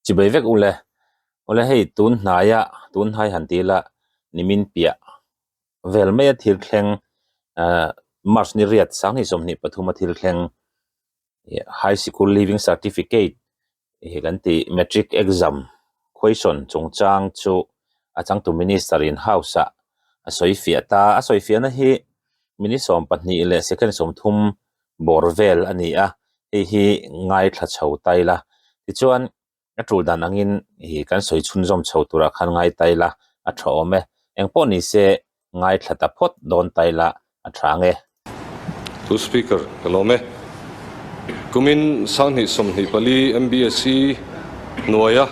Chibai vek ule. Awle hei tun hnaia tun hnai han ti ila nimin piah vel maia thil thleng ah March ni riat sanghnih 23 a thil thleng High Sikul Leaving Certificate hi kan tih Matric Exam question chungchang chu a changtu Minister in House ah a sawi fiah ta. A sawi fiahna hi minute 20 leh second 30 bawr vel a ni a, hei hi ngaithla chho ta ila. Tichuan a tul dan angin ih kan sawi chhunzawm chho turah khan ngai ta ila a tha awm e. Engpawh ni se ngaithla ta phawt dawn ta ila a tha ang e. Pu Speaker, ka lawm e. Kumin 2024 MBSE hnuaia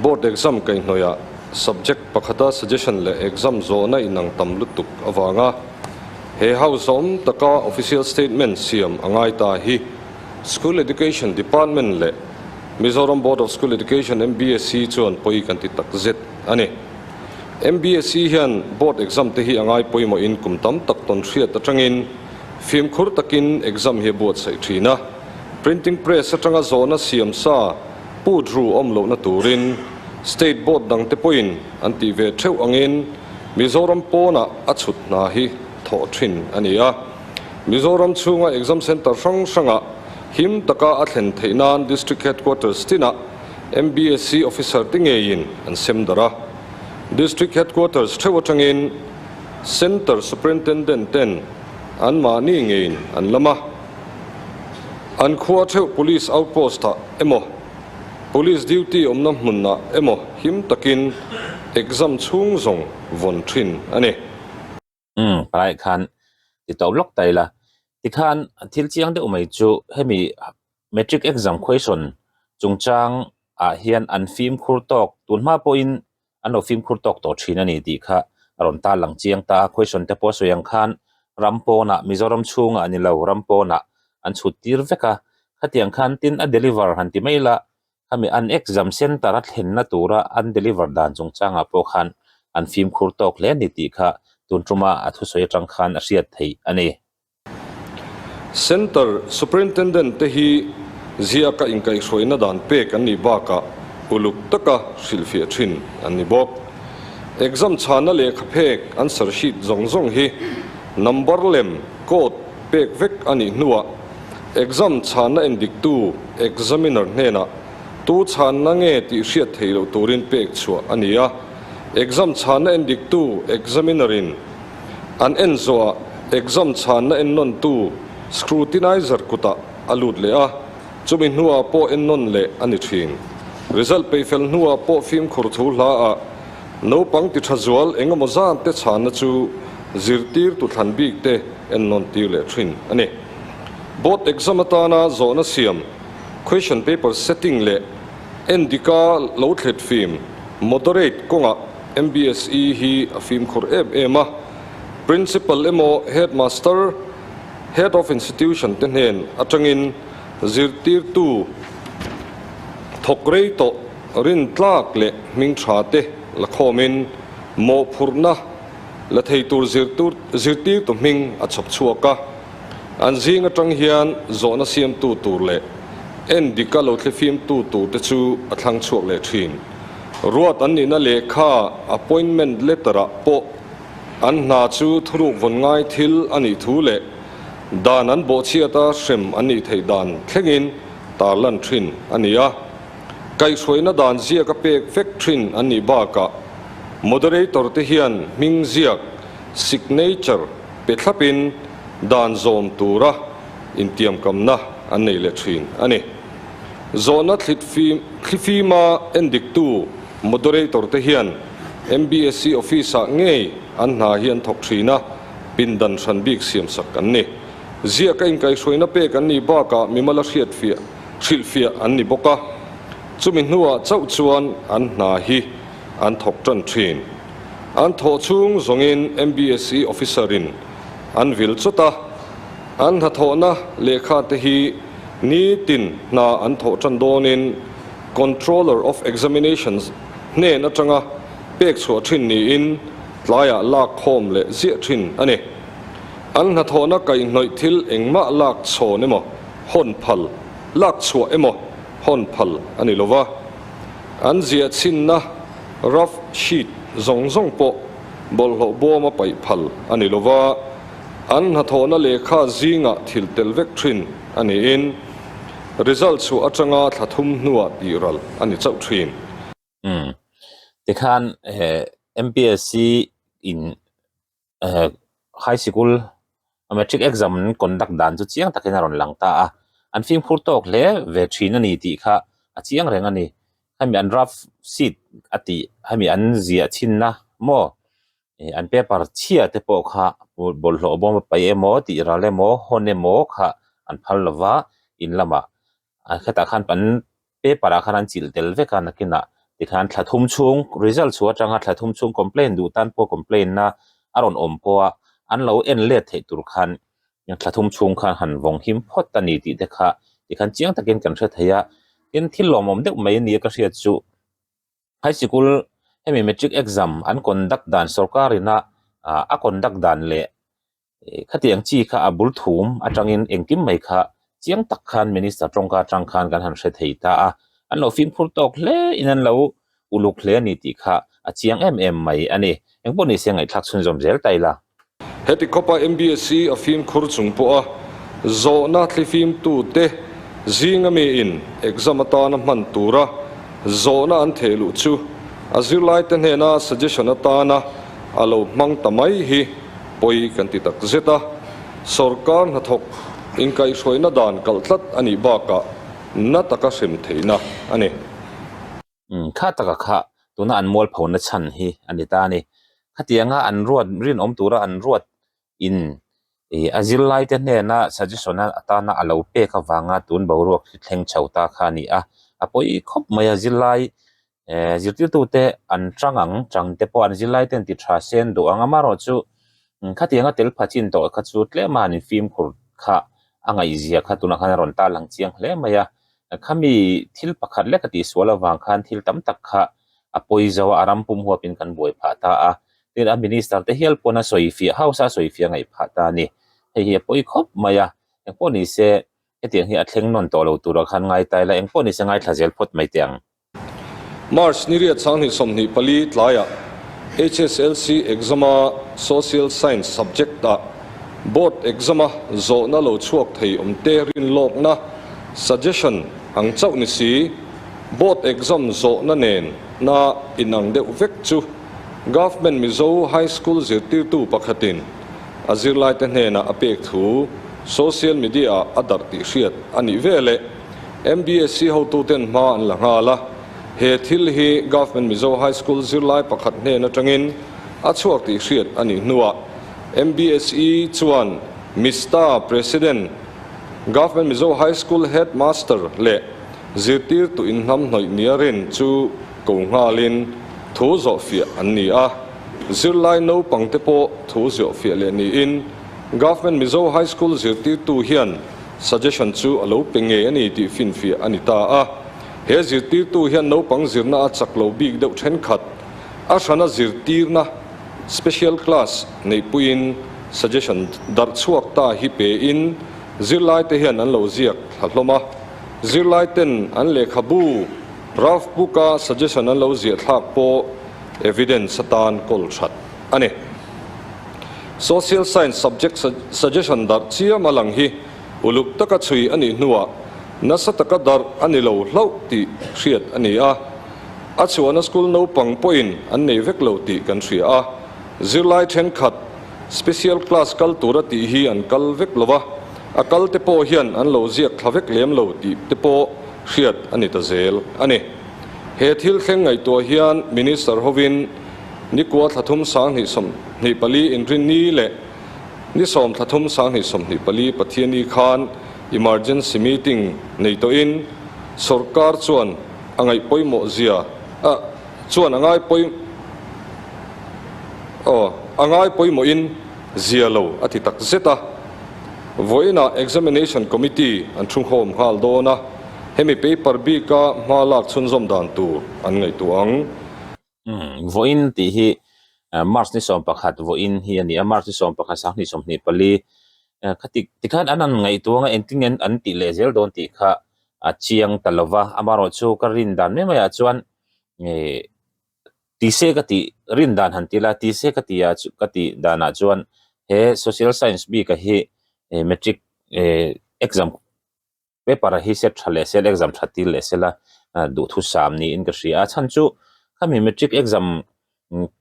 Board Exam kaihhnawihah subject pakhata suggestion leh exam zawhna inang tam lutuk avanga he House awm taka official statement siam a ngai ta hi School Education Department leh Mizoram Board of School Education, MBSE, chuan pawi kan ti tak zet a ni. MBSE hian board exam te hi a ngai pawimawhin kum tam tak tawn hriat atangin fimkhur takin exam hi a buatsaih thin a. Printing press atanga zawhna siam sa put ru awm lohna turin State Board dangte pawhin an tih ve theuh angin Mizoram pawnah a chhut hna hi thawh thin a ni a. Mizoram chhunga exam centre hrang hrangah him taka a thlen theih nan District Headquarters tinah MBSE officer te ngeiin an sem darh a. District Headquarters theuh atangin Centre Superintendent ten anmahni ngeiin an lam a. An khua theuh Police Outpost ah emaw Police duty awmna hmunah emaw him takin exam chhung zawng vawn thin a ni. Umm palai khan ti tawp lawk ta ila tikhan thil chiang deuh mai chu hemi matric exam question chungchang ah hian an fimkhur tawk tun hma pawhin an lo fimkhur tawk tawh thin a ni tih kha a rawn tar lang chiang ta a question te pawh a sawi ang khan ram pawnah Mizoram chhungah a ni lo ram pawnah an chhut tir vek a khatiang khan tin a deliver han ti mai ila Khami an exam centre a thlenna tura an deliver dan chungchangah pawh khan an fimkhur tawk hle a ni tih kha tun tuma a thusawi atang khan a hriat theih a ni. Centre Superintendent te hi ziaka inkaihhruaina dan pek an nih bakah uluk taka hrilhfiah thin an ni bawk. Exam chhana lehkha phek answer sheet zawng zawng hi number lem, code, pek vek a nih hnuah Exam chhanna endiktu, examiner, hnenah tu chhanna nge tih hriat theih loh turin pek chhuah a ni a. Exam chhanna endiktu, examiner, in an en zawhah exam chhanna ennawntu, scrutinizer, kutah a lut leh a, chumi hnuah pawh ennawn leh a ni thin. Result peihfel hnuah pawh fimkhur thu hla ah naupang ti tha zual engemaw zan te chhanna chu zirtirtu thlan bik te ennawn tir leh thin a ni. Board exam atana zawhna siam, question paper setting leh endika lo thlet fim, moderate, kawngah MBSE hi a fimkhur em em a. Principal emaw Headmaster, Head of Institution te hnen atangin zirtirtu thawk rei tawh rintlak leh hming tha te la khawmin mawhphurhna la thei tur zirtirtu hming a chhawp chhuak a. An zing atang hian zawhna siamtu tur leh en dika lo thlifimtu tur te chu a thlang chhuak leh thin. Ruat an nihna lehkha appointment letter ah pawh an hna chu thuruk vawn ngai thil a nih thu leh dan an bawhchhiata hrem an nih theih dan thlengin tarlan thin a ni a. Kaihhruaina dan ziak a pek vek thin an nih bakah moderator te hian hming ziak, signature, Pe thlapin dan zawm tura intiamkamna an nei leh thin a ni. Zawhna thlifima endiktu moderator te hian MBSE office-ah ngei an hna hi an thawk thin a, pindan hran bik siamsak an ni. Ziaka inkaihhruaina pek an nih bakah mimala hriatfiah, hrilhfiah an ni bawk a, chumi hnuah chauh chuan an hna hi an thawk tan thin. An thawh chhung zawngin MBSE officer-in an vil chawt a, an hnathawhna lehkha te hi nitin hna an thawh tan dawnin Controller of Examinations hnen atanga pek chhuah thin niin tlaiah lak khawm leh ziah thin a ni. An hnathawhna kaihhnawih thil engmah lak chhawn emaw hawn phal, lak chhuah emaw hawn phal a ni lova. An ziah chhinna rough sheet zawng zawng pawh bawlhhlawh bawma paih phal a ni lova, an hnathawhna lehkha zingah thil tel vek thin a niin result chhuah atanga thla thum hnuah tih ral a ni chauh thin. Umm tikhan MPSC in high sikul matric exam an conduct dan chu chiang takin a rawn lang ta a, an fimkhur tawk hle ve thin a ni tih kha a chiang reng a ni. Hemi an rough sheet a tih hemi an ziah chhinna maw ih an paper chhia te pawh kha bawlhhlawh bawm a paih emaw tih ral emaw hawn emaw kha an phal lova in lamah a khetah khan an paper ah khan an chilh tel vek a nakinah tikhan thla thum chhung result chhuah atanga thla thum chhung complaint duh tan pawh complaint na a rawn awm pawh a an lo en let theih tur khan thla thum chhung khan han vawng him phawt a ni tih te kha tikhan chiang takin kan hre thei a tin thil lawmawm deuh mai a ni a ka hriat chu high sikul hemi matric exam an conduct dan sorkar ina a conduct dan leh Khatiang chi kha a bul thum atangin engkim mai kha chiang tak khan Minister tawngka atang khan kan han hre thei ta a, an lo fimkhur tawk hle in an lo uluk hle a ni tih kha a chiang em em mai a ni. Engpawh ni se ngaihthlak chhunzawm zel ta ila. Heti khawpa MBSC a fimkhur chung pawha zawhna thlifimtute zinga miin exam atana hman tura zawhna an theh luh chu a zirlaite hnena suggestion atana a lo hmang ta mai hi Pawi kan ti tak zet a, sawrkar hnathawk inkaihhruaina dan kalh tlat a nih bakah na taka hrem theihna a ni. Umm, kha taka kha tuna an mualphona chhan hi a ni ta a ni. Khatianga an ruat rinawm tura an ruat in ih a zirlaite hnena suggestion atana a lo pek avanga tun boruak hi thleng chho ta kha a ni a, a pawi khawp mai a zirlai Eh zirtirtute an tang ang, tang te pawh an zirlai ten ti tha sen duh ang amarawh chu khatiang a tel pha chin tawh kha chu tlem a han infimkhur kha a ngaihzia kha tunah khan a rawn tarlang chiang hle mai a, khami thil pakhat lek a tihsual avang khan thil tam tak kha a pawi zo a, a ram pum huapin kan buai phah ta a, tin a minister te hial pawn a sawi fiah house a sawi fiah ngaih phah ta a ni, hei hi a pawi khawp mai a, engpawh ni se hetiang hi a thleng nawn tawh lo turah khan ngai ta ila engpawh ni se ngaithla zel phawt mai teh ang. March ni riat 2024 tlaiah HSLC exam-a Social Science subject-ah Board exam-a zawhna lo chhuak thei awmte rinlawkna, suggestion, ang chauh ni si, Board exam zawhna nen na inang deuh vek chu Government Mizo High School zirtirtu pakhatin a zirlaite hnenah a pek thu social media-ah a darh tih hriat a nih veleh. MBSC hotuten hma an la nghal a, he thil hi Government Mizo High School zirlai pakhat hnen atangin a chhuak tih hriat a nih hnuah MBSE chuan Mista President, Government Mizo High School Headmaster leh zirtirtu inhnamhnawih nia rin chu ko nghalin thu zawhfiah an ni a, zirlai naupangte pawh thu zawhfiah leh niin Government Mizo High School zirtirtu hian Suggestion chu a lo pe ngei a ni tih finfiah a ni ta a. He zirtirtu hian naupang zirna a chak lo bik deuh thenkhat a hrana zirtirna, special class, neihpuiin suggestion darh chhuak ta hi pein zirlaite hian an lo ziak thla hlawm a. Zirlaiten an lehkhabu, rough book-a suggestion an lo ziah thlak pawh evidence atan kawl that a ni. Social Science subject suggestion darh chiam a lang hi uluk taka chhui a nih hnuah nasa taka darh a ni lo hlauh tih hriat a ni a. A chhuahna school naupang pawhin an nei vek lo tih kan hria a. Zirlai thenkhat special class kal tura tih hi an kal vek lo va, a kal te pawh hian an lo ziak thla vek lem lo tih te pawh hriat a ni ta zel a ni. He thil thleng ngaihtuah hian Minister hovin Nikua thla thum 2024 Inrinni leh ni sawm thla thum 2024 Pathianni khan emergency meeting nei tawhin sawrkar chuan a ngaih pawimawh zia a chuan a ngai pawi aw a ngai pawimawhin zia lo a ti tak zet a. Vawiinah examination committee an thu nghawm nghal dawn a, hemi paper bika hma lak chhunzawm dan tur an ngaihtuah ang. Vawiin tih hi March ni 11 vawiin hi a ni a, March ni 11 2024 khati tikhan an han ngaihtuah anga engtin nge an tih leh zel dawn tih kha a chiang ta lo va, amaherawhchu ka rin dan mai maiah chuan. Tise ka tih rin dan han ti la, tise ka tih ah ka tih danah chuan he social science bik a hi matric exam paper a hi set tha leh sel exam tha tir leh sela duhthusam niin ka hria a chhan chu khami matric exam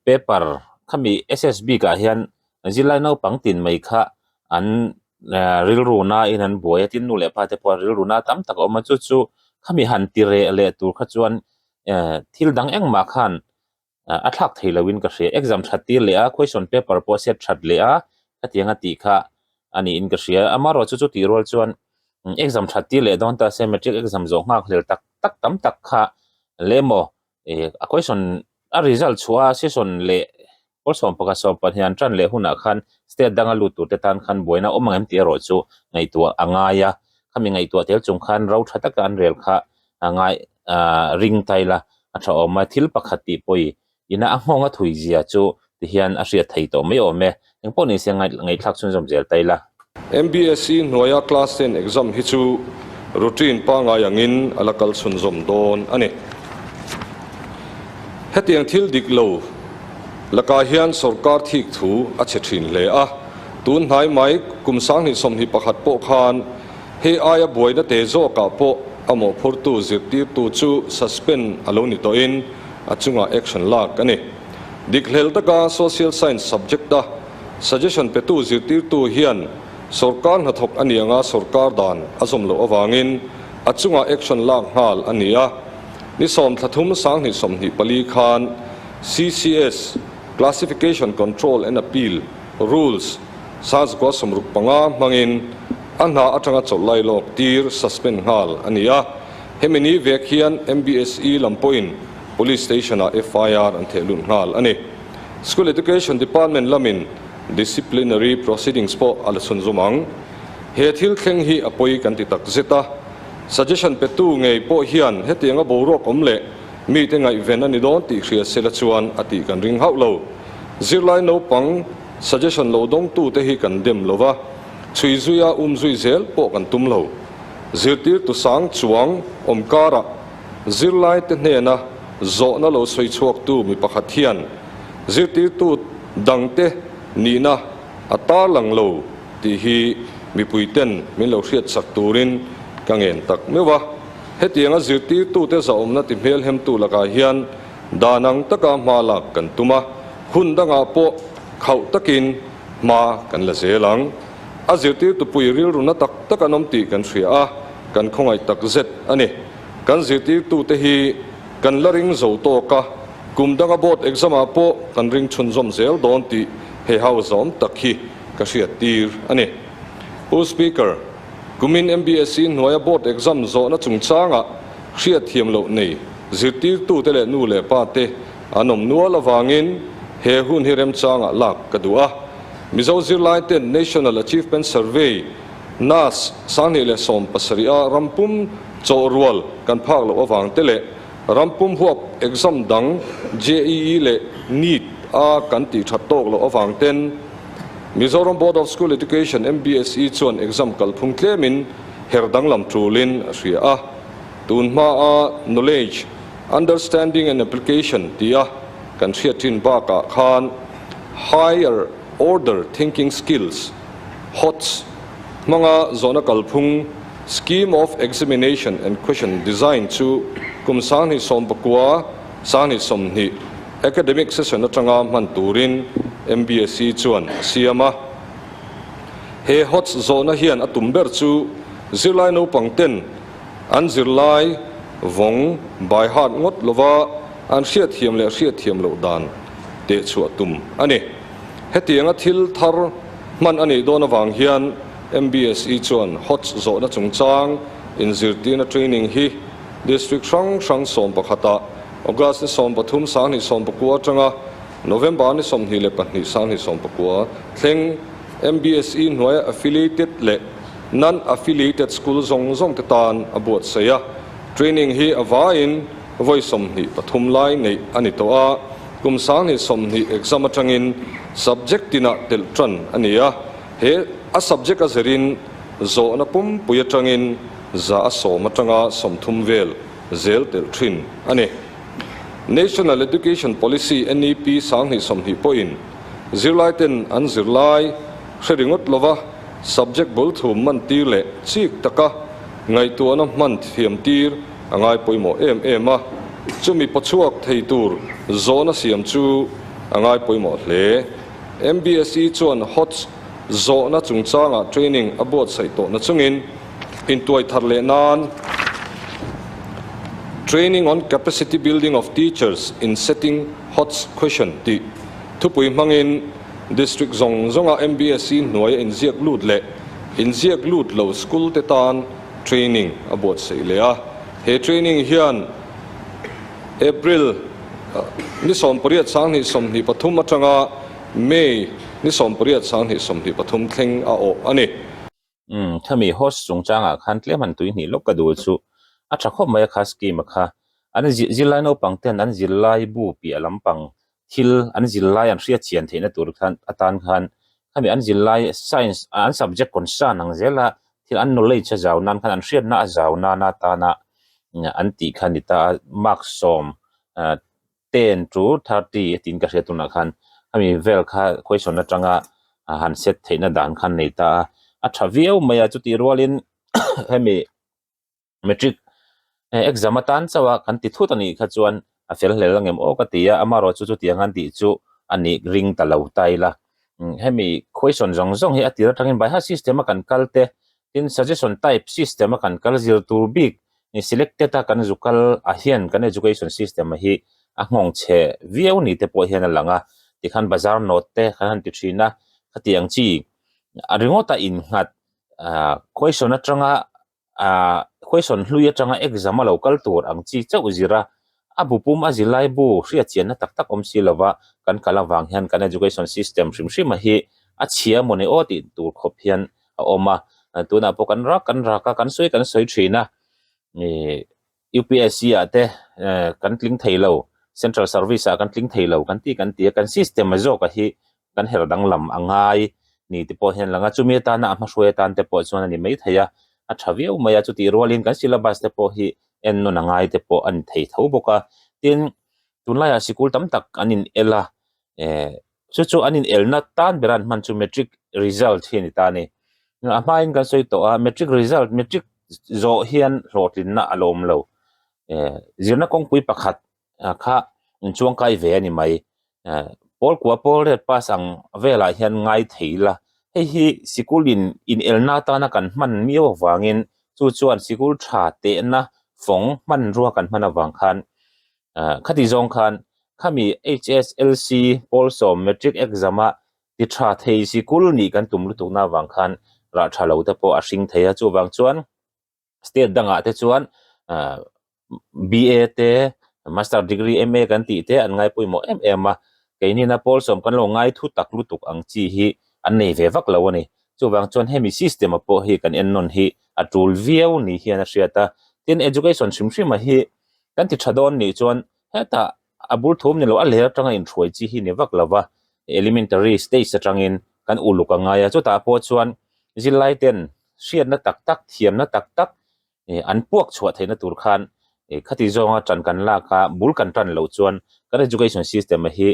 paper khami S_S bik ah hian zirlai naupang tin mai kha an rilru na in an buai a tin nu leh pa te pawh an rilru na tam tak a awm a chu chu khami han ti reh leh tur kha chuan thil dang engmah khan a thlak thei lo in ka hria exam that tir leh a question paper pawh a set that leh a khatiang a tih kha a niin ka hria amaherawh chu chutih rual chuan exam that tir leh dawn ta se matric exam zawh nghak hlel tak tak tam tak kha leh emaw ih a question a result chhuah a session leh pawl 11 12 an tan leh hunah khan state danga lut tur te tan khan buaina awm ang em tih erawh chu ngaihtuah a ngai a khami ngaihtuah tel chung khan ro tha taka an rel kha a ngai ah ring taila a tha awm a thil pakhat tih pawi ina a nghawng a thui zia chu ti hian a hriat thei tawh mai awm e engpawh ni se ngaihthlak chhunzawm zel taila. MBSE hnuaia class ten exam hi chu routine pangngai angin a la kal chhunzawm dawn a ni. Hetiang thil dik lo lakah hian sorkar thik thu a chhe thin hle a, tun hnai mai kum 2021 pawh khan hei aia buaina te zawkah pawh a mawhphurtu zirtirtu chu suspend a lo ni tawhin a chungah action lak a ni. Dik hlel taka social science subject-a suggestion petu zirtirtu hian sorkar hnathawk a ni anga sorkar dan a zawm loh avangin a chungah action lak nghal a ni a. Ni 13 2024 khan CCS, Classification Control and Appeal, Rules, 1965 hmangin a hna atanga chawlh lai lawk tir, suspend, nghal a ni a. Hemi ni vek hian MBSE lam pawhin Police Station-ah FIR an theh lut nghal a ni. School Education Department lamin disciplinary proceedings pawh a la chhunzawm ang. He thil thleng hi a pawi kan ti tak zet a. Suggestion petu ngei pawh hian hetianga boruak awm leh mite ngaihven a ni dawn tih hria sela chuan a tih kan ring hauh lo. Zirlai naupang suggestion lo dawngtute hi kan dem lo va, chhui zuia um zui zel pawh kan tum lo. Zirtirtu sang chuang awm karah zirlaite hnena zawhna lo sawi chhuaktu mi pakhat hian zirtirtu dangte nihna a tarlang lo tih hi mipuiten min lo hriatsak turin ka ngen tak meuh a. Hetianga zirtirtute zahawmna ti hmelhemtu lakah hian dan ang taka hma lak kan tum a, hun dangah pawh khauh takin hma kan la zel ang. A zirtirtu pui rilru na tak tak an awm tih kan hria a, kan khawngaih tak zet a ni. Kan zirtirtute hi kan la ring zo tawk a, kum danga board exam ah pawh kan ring chhunzawm zel dawn tih he hau zawm tak hi ka hriat tir a ni. Pu Speaker, kumin MBSE hnuaia board exam zawhna chungchangah hriatthiam loh nei zirtirtute leh nu leh pa te an awm nual avangin he hun hi remchangah lak ka duh a. Mizo zirlaiten National Achievement Survey, nas, 2017 a rampum chawhrual kan phak loh avang te leh rampum huap exam dang JEE leh NEET a kan tih that tawk loh avang ten Mizoram Board of School Education, MBSE, chuan exam kalphung tlemin her danglam tulin a hria a. Tun hmaa Knowledge, Understanding and Application tia kan hriat thin bakah khan Higher Order Thinking Skills, HOTS, hmanga zawhna kalphung, Scheme of Examination and Question Design, chu kum 2019, 2020 academic session atanga hman turin MBSE chuan a siam a. He HOTS zawhna hian a tum ber chu zirlai naupang ten an zirlai vawng by heart ngawt lova an hriatthiam leh hriatthiam loh dan teh chhuah tum a ni. Hetianga thil thar hman a nih dawn avang hian MBSE chuan HOTS zawhna chungchang inzirtirna training hi District hrang hrang 11ah August ni 13 2019 atanga November ni 22 2019 thleng MBSE hnuaia affiliated leh non-affiliated school zawng zawng te tan a buatsaih a. Training hi a vaiin vawi 23 lai neih a ni tawh a, kum 2020 exam atangin subject tinah telh tan a ni a, he a subject a zirin zawhna pumpui atangin 100 atanga 30 vel zel telh thin a ni. National Education Policy, NEP, 2020 pawhin zirlaiten an zirlai hre ringawt lova subject bul thum man tir leh chik taka ngaihtuahna hman thiam tir a ngai pawimawh em em a, chumi pawchhuak thei tur zawhna siam chu a ngai pawimawh hle. MBSE chuan HOTS zawhna chungchangah training a buatsaih tawhna chungin intuai thar leh nan Training on Capacity Building of Teachers in Setting HOTS Question tih thupui hmangin District zawng zawnga MBSE hnuaia inziak lut leh inziak lut lo school te tan training a buatsaih leh a. He training hian April ni 18 2023 atanga May ni 18 2023 thleng a awh a ni. Umm, khami host chungchangah khan tlem han tui hnih lawk ka duh chu a tha khawp mai a kha scheme a kha. An zirlai naupang ten an zirlai bu piah lampang thil an zirlai an hriat chian theihna tur khan atan khan khami an zirlai science an subject concern ang zela thil an knowledge a zau nan khan an hriatna a zau nana atana an tih kha a ni ta a, mark sawm ah 10 to 30 a tiin ka hria tunah khan khami vel kha question atanga han set theihna dan khan nei ta a, a tha viau mai a chutih rualin hemi matric exam atan chauh a kan ti thut a nih kha chuan a fel hlel ang em aw ka ti a, amaherawh chu chutiang an tih chu a nih ring ta lo ta ila hemi question zawng zawng hi a tir atangin by heart system a kan kal te Tin, suggestion type system a kan kal zir tur bik selected a kan zu kal ah hian kan education system a hi a nghawng chhe viau ni te pawh hian a lang a, tikhan bazar note te kan han ti thin a, khatiang chi a ringawt a innghat ah question atanga ah question hlui atanga exam a lo kal tur ang chi chauh zir a, a bu pum a zirlai bu hriat chianna tak tak awm si lova kan kal avang hian kan education system hrim hrim a hi a chhia maw ni aw tih tur khawp hian a awm a, tunah pawh kan rak kan rak a, kan sawi kan sawi thin a, ih UPSC ah te kan tling thei lo, central service ah kan tling thei lo kan ti kan ti a, kan system a zawk a hi kan her danglam a ngai ni te pawh hian a lang a, chumi atana a hmahruai atan te pawh chuan a ni maithei a, a tha viau mai a, chutih rualin kan syllabus te pawh hi en nawn a ngai te pawh a ni thei tho bawk a, tin tunlaiah sikul tam tak an in el a, eh chu chu an in elna tan ber an hman chu matric result hi a ni ta a ni, a hmain kan sawi tawh a matric result matric zawh hian hlawhtlinna a lawm lo, eh zirna kawngpui pakhat kha inchuang kai ve a ni mai, eh pawl kua pawl ret pass ang velah hian ngai thei ila hei hi sikul in inelna atana kan hman miau avangin chu chuan sikul tha tehna fawng hmanrua kan hman avang khan ah khati zawng khan khami HSLC pawl sawm matric exam a ti tha thei sikul nih kan tum lutukna avang khan rah tha lo te pawh a hring thei a chuvang chuan state dangah te chuan ah BA te master degree MA kan tih te an ngai pawimawh em em a keinina pawl sawm kan lo ngai thu tak lutuk ang chi hi an nei ve vak lo a ni chuvang chuan hemi system a pawh hi kan en nawn hi a tul viau ni hian a hriat a tin education hrim hrim a hi kan ti tha dawn nih chuan hetah a bul thum ni lo a ler atanga inhruai chi hi ni vak lo va elementary stage atangin kan uluk a ngai a chutah pawh chuan zirlai ten hriatna tak tak thiamna tak tak an puak chhuah theihna tur khan khati zawnga tan kan lak a bul kan tan loh chuan kan education system a hi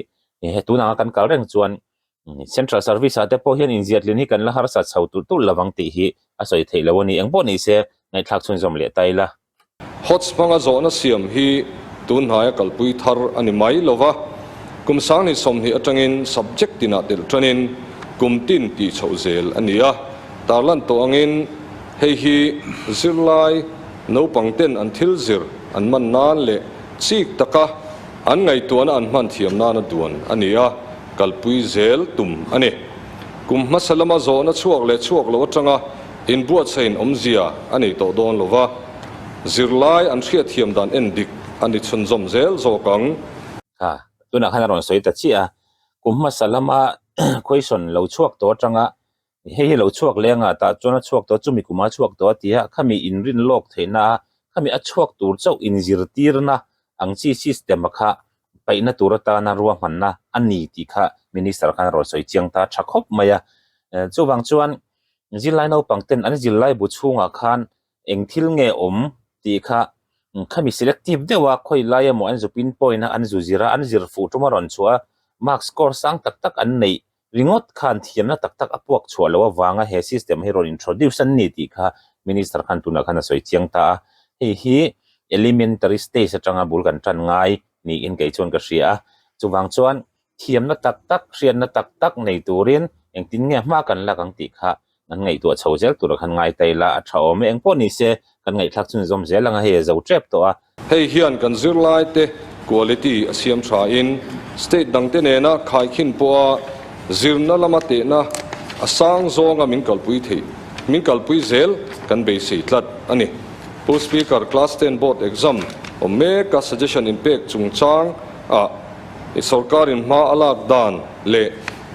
tunah kan kal reng chuan Central service ah te pawh hian inziatlin hi kan la harsa chho tulh tulh lovang tih hi a sawi theih lo a ni. Engpawh ni se ngaihthlak chhunzawm leh ta ila. Hots hmanga zawhna siam hi tun hnaia kalpui thar a ni mai lo va, kum 2020 atangin subject tinah telh tanin kum tin tih chhoh zel a ni a. Tarlan tawh angin hei hi zirlai naupang ten an thil zir an man nan leh chik taka an ngaihtuahna an hman thiam nana duan a ni a. Kalpui zel tum a ni. Kum hmasa lama zawhna chhuak leh chhuak lo atanga inbuatsain awmzia a nei tawh dawn lo va, zirlai an hriatthiam dan en dik a ni chhunzawm zel zawk ang. Kha, tunah khan a rawn sawi ta chiah a, kum hmasa lama question lo chhuak tawh atanga Hei hi lo chhuak leng a, tah chuan a chhuak tawh a, chumi kuma a chhuak tawh a ti a, khami inrin lawk theihna a, khami a chhuak tur chauh inzirtirna ang chi system a kha paihna tur atana ruahmanna a ni tih kha Minister khan a rawn sawi chiang ta tha khawp mai a. Chuvang chuan zirlai naupang ten an zirlai bu chhungah khan eng thil nge awm tih kha. Khami selective deuha khawi lai emaw an zu pinpoint a, an zu zir a, an zir fuh tum a rawn chhuah a, mark score sang tak tak an neih ringawt khan thiamna tak tak a puak chhuah loh avanga he system hi rawn introduce an ni tih kha Minister khan tunah khan a sawi chiang ta a. Hei hi elementary stage atanga bul kan tan ngai niin kei chuan ka hria a. Chuvang chuan thiamna tak tak, hriatna tak tak nei turin engtin nge hma kan lak ang tih kha kan ngaihtuah chho zel tura khan ngai ta ila a tha awm e. Engpawh ni se kan ngaihthlak chhun zawm zel ang a, hei a zo tep tawh a. Hei hian kan zirlaite quality a siam tha in state dangte nena khaikhin pawha zirna lama tehna a sang zawnga min kalpui theih min kalpui zel kan beisei tlat a ni. Pu Speaker, Class Ten Board Exam awm meka suggestion inpek chungchang ah I sorkarin hma a lak dan leh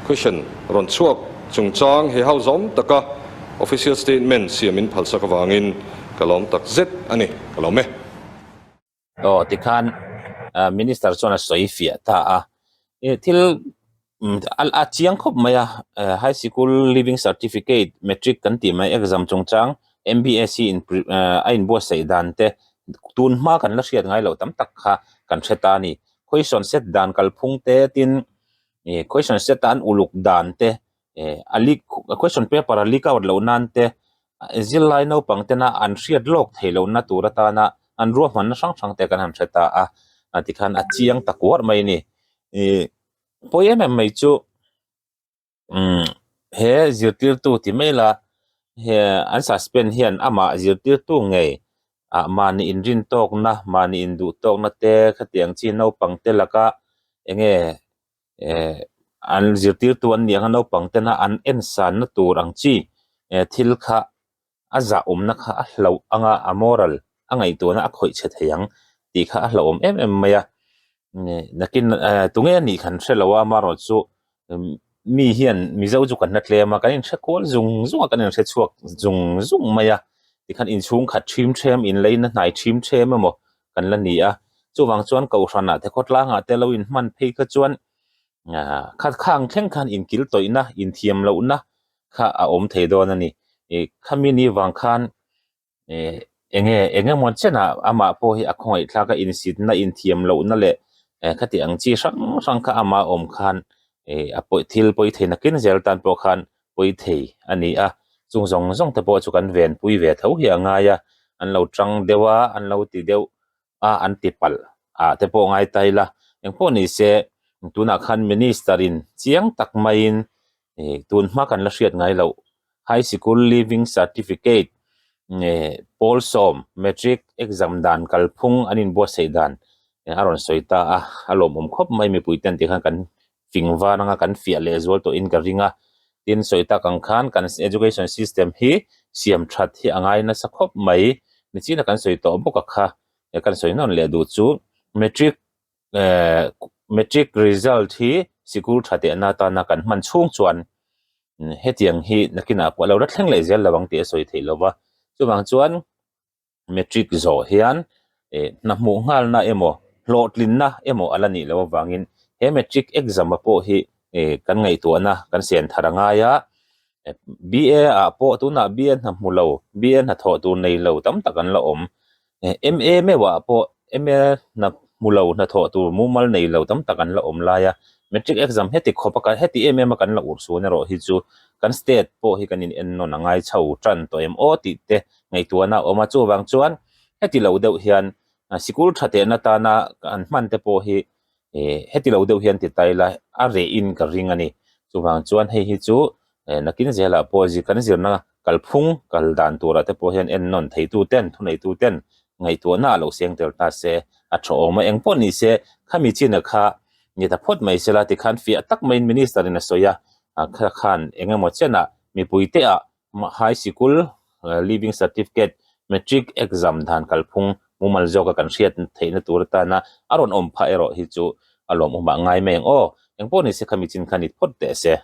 question rawn chhuak chungchang he hau zawm taka official statement siam in phalsak avangin ka lawm tak zet a ni, ka lawm e. Aw tikhan Minister chuan a sawi fiah ta a, thil a chiang khawp mai a, High Sikul Leaving Certificate Matric kan tih mai exam chungchang MBSC in a inbuatsaih dan te tun hma kan la hriat ngai loh tam tak kha kan hre ta a ni. Question set dan kalphung te tin ih question set a an uluk dan te ih a leak question paper a leak out loh nan te zirlai naupang tena an hriat lawk theih lohna tur atana an ruahmanna hrang hrang te kan han hre ta a tikhan a chiang ta kuar mai a ni ih pawi em em mai chu. Umm he zirtirtu ti mai la he an suspend hian amah zirtirtu ngei ah mahni inrin tawkna mahni induh tawkna te khatiang chi naupang te laka enge eh an zirtirtu an nih anga naupang tena an en sanna tur ang chi eh thil kha a zahawmna kha a hlauh anga a moral a ngaihtuahna a khawih chhe thei ang tih kha a hlauhawm em em mai a nakin tunge a nih kan hre lo a amaherawhchu mi hian mizo chu kan la tlem a kan inhre kual zung zung a kan inhre chhuak zung zung mai a tikhan inchhung khat ṭhim ṭhem inleina hnai ṭhim ṭhem emaw kan la ni a chuvang chuan kohhranah te khawtlangah te lo inhman phei kha chuan kha khang thleng khan inkil tawihna inthiam lohna kha a awm thei dawn a ni ih khami ni vang khan ih enge eng emaw chenah amah pawh hi a khawngaih thlak a insitna inthiam lohna leh eh khati ang chi hrang hrang kha amah awm khan ih a pawi thil pawi thei nakin zel tan pawh khan pawi thei a ni a chung zawng zawng te pawh chu kan venpui ve tho hi a ngai a an lo tang deuh a an lo ti deuh a an ti palh ah te pawh ngai ta ila engpawh ni se tunah khan minister in chiang tak maiin ih tun hma kan la hriat ngai loh high sikul leaving certificate nge pawl sawm matric exam dan kalphung an inbuatsaih dan a rawn sawi ta a a lawmawm khawp mai mipui ten tikhan kan fing var anga kan fiah leh zual tawhin ka ring a tin sawi tak ang khan kan education system hi siam that hi a ngai nasa khawp mai nichina kan sawi tawh bawk a kha kan sawi nawn leh duh chu matric eh matric result hi sikul tha tehna atana kan hman chhung chuan hetiang hi nakinah pawh a lo la thleng leh zel lo ang tih a sawi theih lova chuvang chuan. Matric zawh hian eh hna hmuh nghalna emaw hlawhtlinna emaw a la nih loh avangin he matric exam a pawh hi eh kan ngaihtuahna kan siam thar a ngai a BA ah pawh tunah BA hna hmu lo BA hnathawh tur nei lo tam tak an la awm eh MA meuh ah pawh MA hna hmu lo hnathawh tur mumal nei lo tam tak an la awm lai a matric exam heti khawp a heti em em a kan la urhsun erawh hi chu kan state pawh hi kan in ennawn a ngai chho tan tawh em aw tih te ngaihtuahna a awm a chuvang chuan heti lo deuh hian sikul tha tehna tana an hman te pawh hi eh heti lo deuh hian ti ta ila a reh in ka ring a ni chuvang chuan hei hi chu eh nakin zelah pawh zi kan zirna kalphung kal dan turah te pawh hian ennawn theitu ten thuneitu ten ngaihtuahna a lo seng tel ta se a tha awm a engpawh ni se khami chin kha ni ta phawt mai sela tikhan fiah tak maiin minister in a sawi a kha khan engemaw chenah mipui te ah High Sikul Leaving Certificate Matric Exam dan kalphung mumal zawka kan hriat theihna tur atana a rawn awm phah erawh hi chu a lawmawmah ngai mai ang aw. Engpawh ni se khami chin kha ni phawt teh se.